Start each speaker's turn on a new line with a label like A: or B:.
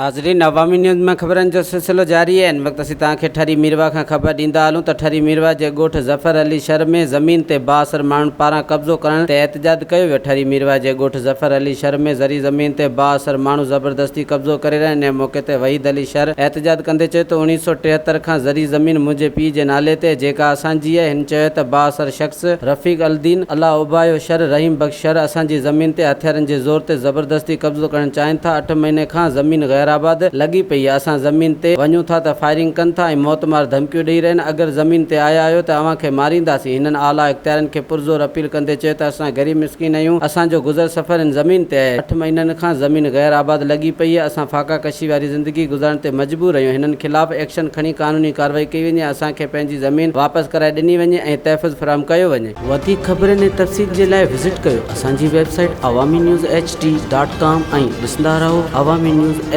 A: ناظرين عوامي نيوز ۾ خبرن جو سلسلو جاري آهي ان وقت اسين توهان کي ٺري ميرواھ کان خبر ڏيندا هلون ته ٺري ميرواھ جي ڳوٺ ظفر علي شھر ۾ زمين تي بااثر ماڻهن پاران قبضو ڪرڻ تي احتجاج ڪيو ويو ٺري ميرواھ جي ڳوٺ ظفر علي شھر ۾ زرعي زمين تي بااثر ماڻهو زبردستي قبضو ڪري رهيا آهن ان موقعي تي وحيد علي شھر احتجاج ڪندي چيو ته اوڻيهه سو 73 کان زرعي زمين منهنجي پيء جي نالي تي آهي جيڪا اسان جي آهي هن چيو ته بااثر شخص رفيق الدين، الله اوڀايو شھر، رحيم بخش شھر اسان جي زمين تي هٿيارن جي زور تي زبردستي قبضو ڪرڻ چاهين ٿا، اٺ مهيني کان زمين غير آباد لڳي پئي آهي، اسان زمين تي وڃون ٿا ته فائرنگ ڪن ٿا ۽ موت مار ڌمڪيون ڏئي رهيا آهن، اگر زمين تي آيا آهيو ته اوهان کي مارينداسين، هنن اعليٰ اختيارين کي پرزور اپيل ڪندي چيو ته اسان غريب مسڪين آهيون، اسان جو گذر سفر هن زمين تي آهي، اٺ مهينن کان زمين غير آباد لڳي پئي آهي، اسان فاقا ڪشي واري زندگي گذارڻ تي مجبور آهيون، هنن خلاف ايڪشن کڻي قانوني ڪارروائي ڪئي وڃي، اسان کي پنهنجي زمين واپس ڪرائي ڏني وڃي ۽ تحفظ فراهم ڪيو وڃي. وڌيڪ خبرن ۽ تفصيل جي لاء وزٽ ڪيو اسان جي website Awami news H D dot com ۽ ڏسندا رهو عوامي نيوز.